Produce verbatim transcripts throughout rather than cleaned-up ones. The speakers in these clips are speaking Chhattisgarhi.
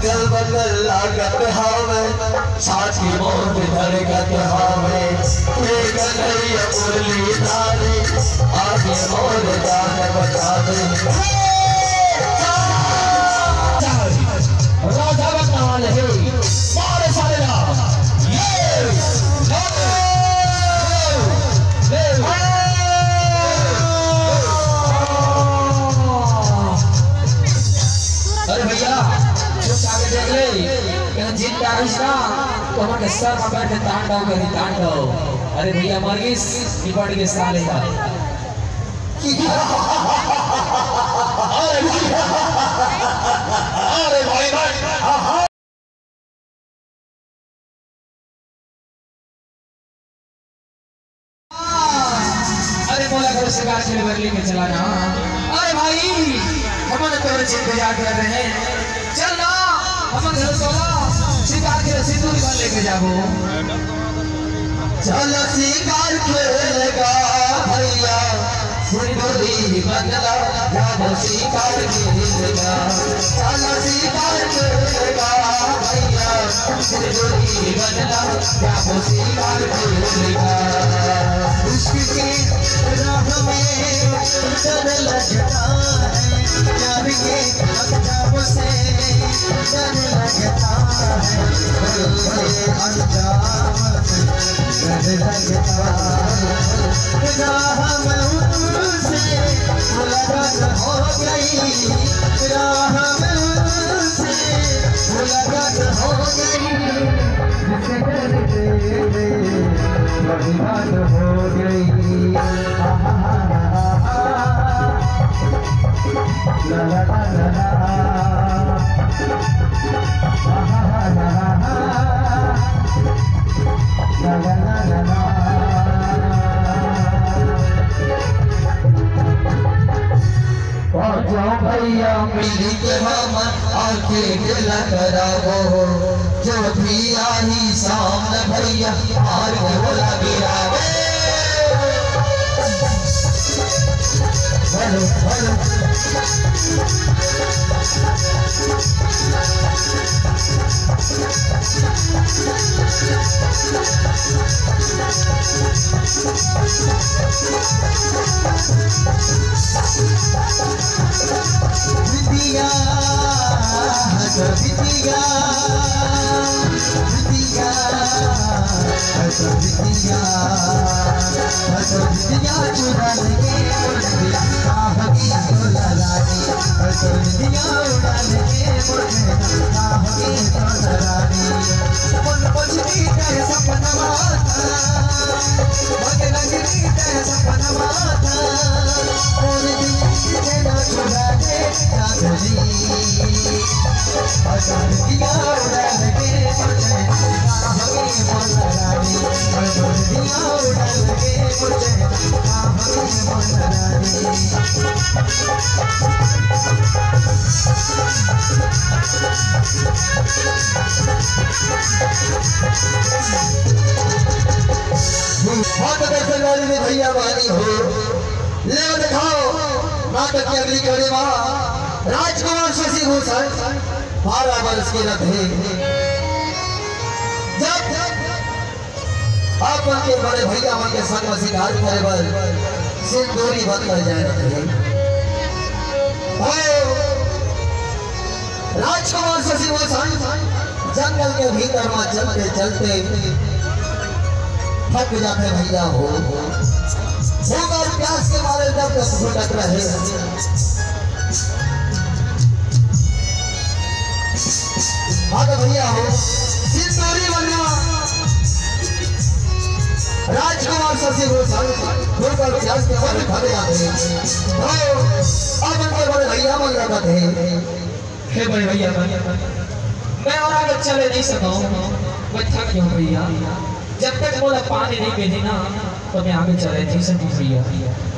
बगल लागत हवे, छाती मोर धड़कत हवे, हे कन्हैया मुरली धारी, आगे मोर जान बचा दे। हे! राजा का ताल है, मार सारे ला। ये! ले! ले! ले! अरे भैया, चुप आके देख ले, कहीं जीत का आइस ना, तो हमन के सर में बैठ के तांडव करी, तांडव। अरे भैया, मर गिस, निपट गिस साले हा। अरे भैया, अरे भाई, भाई। अरे मोला घर शिकार खेले बर लेके चला ना। अरे भाई, हमन तोरे से इंतजार कर रहे हैं। चल ना, हमन घर तोला शिकार खेले सिंदूरी बन लेके जाबो। चल शिकार खेलेगा भैया, सिंदूरी बदला, जाबो शिकार खेलेगा। चल शिकार खेलेगा भैया, सिंदूरी बदला, जाबो शिकार खेलेगा। इश्क के राह में डर लगता है, प्यार के अख्ताब से डर लगता है, बड़े बड़े अंजाम से डर लगता है। राह में उनसे मुलाकात हो गई, राह में उनसे मुलाकात हो गई, जिसे डरते थे वही बात हो गई। आहा, हा, हा, हा। ला, ला, ला, ला, ला। आहा, हा, हा, हा, हा। ला, ला, ला, ला, ला। और जो भैया मिली के हम आके गिला करावो, जो भी आई सामने भैया, आर के बोला गिरावे। Hello, hello. बिटिया, बिटिया, बिटिया। बिटिया, बिटिया चुरा लेके उड़ गया, कहाँ गई तोला रानी? बिटिया उड़ा लेके उड़ गया, कहाँ गई तोला रानी? मन बजनी तेरे सपनवा था, मन लगनी तेरे सपनवा था, और दिल के ना चुरा ले चांदनी। बहुत दर्शन वाली में भैया बानी हो, ले दिखाओ नाटक की अगली कड़ी मा। राजकुमार शशि भूषण बारह वर्ष के रथे। जब अपन के बड़े भैया मन के संग में शिकार करे बर सिंदूरी बन कर जाए रथे। भाई, राजकुमार शशि भूषण जंगल के भीतर में चलते चलते थक जाथे भैया हो। भूख और प्यास के मारे दब दब घुटत रहे। हाँ तो भैया हो, सिंदूरी बनवा राजकुमार शशि भूषण भूख और प्यास के मारे थक जाथे। हो, अब उनके बड़े भैया मन लगत हे। हे बड़े भैया, मैं और आगे चले नहीं सकूं, मैं थक गया हूं भैया। जब तक मोला पानी नहीं मिली ना, तो मैं आगे चले नहीं सकूं भैया।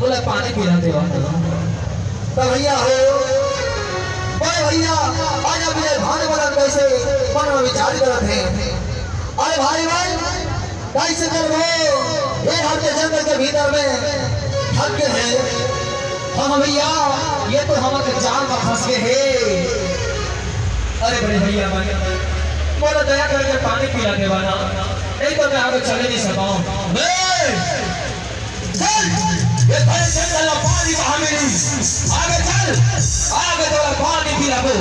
मोला पानी पिला देवा। तो भैया हो, बड़े भैया, आज अब ये भान वाला कैसे मन में विचार करत हे। अरे भाई, भाई, कैसे करबो? ये घर के जंगल के भीतर में थक गए हैं। हम भैया, ये तो हमर के जाल में फंस गए हैं। अरे बड़े भैया मन, मोला दया करके पानी पिला देवा ना, नहीं तो मैं आगे चले नहीं सकूं। ए, चल, ये भैंस के चल, पानी कहाँ मिली? आगे चल, आगे तो पानी पिला दो।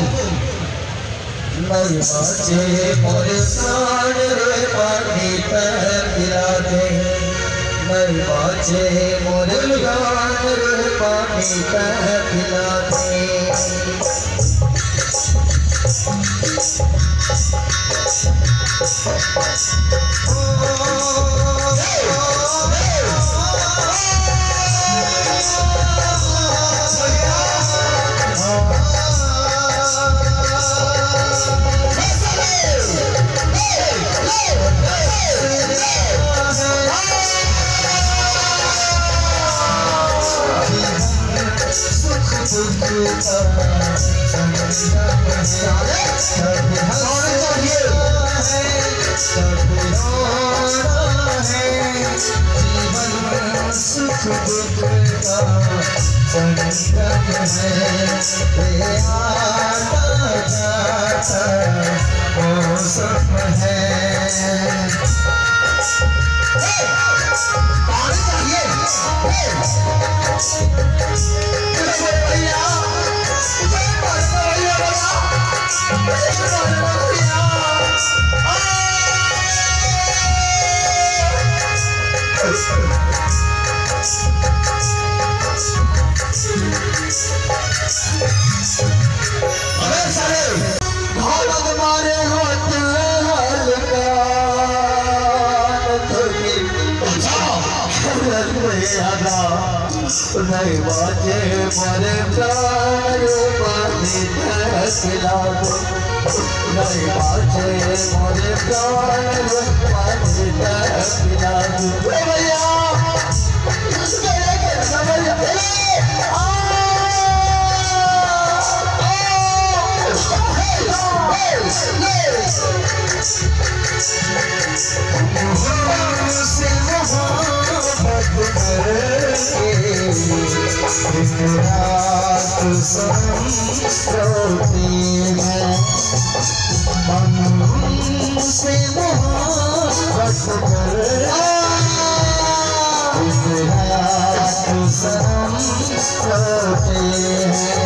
नहीं बाचे मोर प्राण रे, पानी तह पिला दे। नहीं बाचे मोर प्राण रे, पानी तह पिला दे। जीवन सुख दुख का संगम है, ये आता जाता मौसम है। पानी चाहिए। भैया, भैया, भैया। अबे साले, भागत मारे होत हल्का, थोड़ी अच्छा। नहीं बाजे मोरे प्राण, पानी तक पिला दो। नहीं बाजे मोरे प्राण, पानी तक पिला दो। ए भैया, ए भैया, ए, आ, आ, ए, ए, ए। हमसे मोहब्बत करके दिन रात सनम रोते हैं। हमसे मोहब्बत करके दिन रात सनम रोते हैं।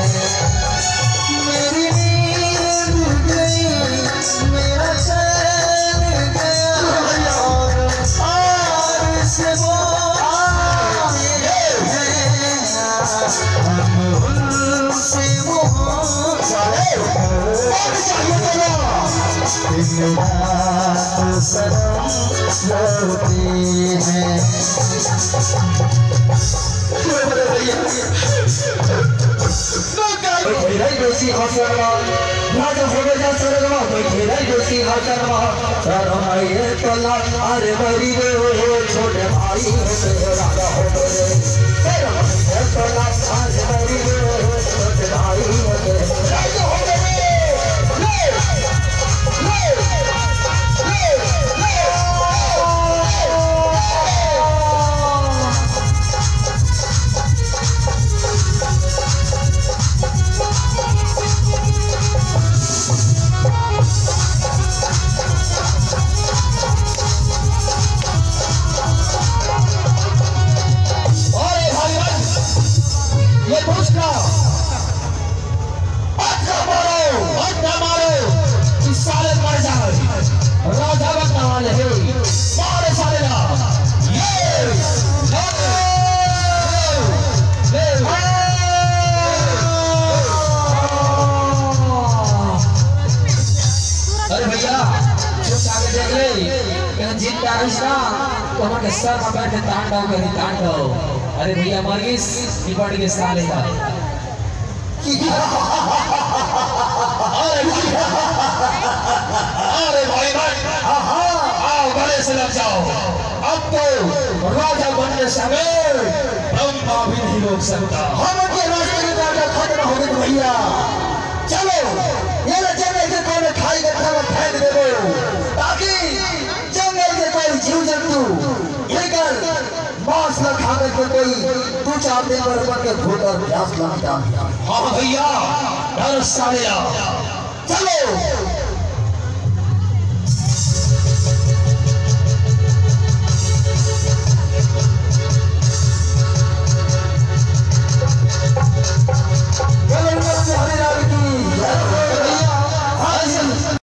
मेरी नींद गई, मेरा चैन गया, और आज से वो आते हैं, हम उनसे मोहब्बत करते हैं। दिन रात सनम रोते हैं। कोई घेराई बेसी हसरमा, राजा हो गया सरगमा, कोई घेराई बेसी हसरमा, सरमाए तला, अरे मरी रे, छोटे भाई हो गए, राजा हो गए, सरमाए तला, अरे मरी रे, छोटे भाई हो गए, राजा हो गए। अरे भाई, ये दूसरा। अड्डा मारो, अड्डा मारो, कि साले मर जाए। राजा बनने वाले हैं, मारे साले ना। ये, ले, ले, ले। अरे भैया, जो आगे देख ले, ये जिंदा रहिस ना, तो हमर के सर में बैठ के तांडव करी, तांडव। अरे भैया, मर गिस, निपट गिस साले का। अरे, अरे भाई, भाई, हाँ, हाँ, आओ, गले से लग जाओ। अब तो राजा बनने से हमें ब्रह्मा भी नहीं रोक सकता। हम के रास्ते में राजा खत्म हो गए भैया। चलो, ये ले जंगल के कोने खाई गड्ढा में फेंक देबो, ताकि जंगल के कोई जीव जंतु एकर मांस ला खा करके कोई दू चार दिन बर अपन के भूख और प्यास ला मिटा। हाँ भैया, डर साले ला। चलो,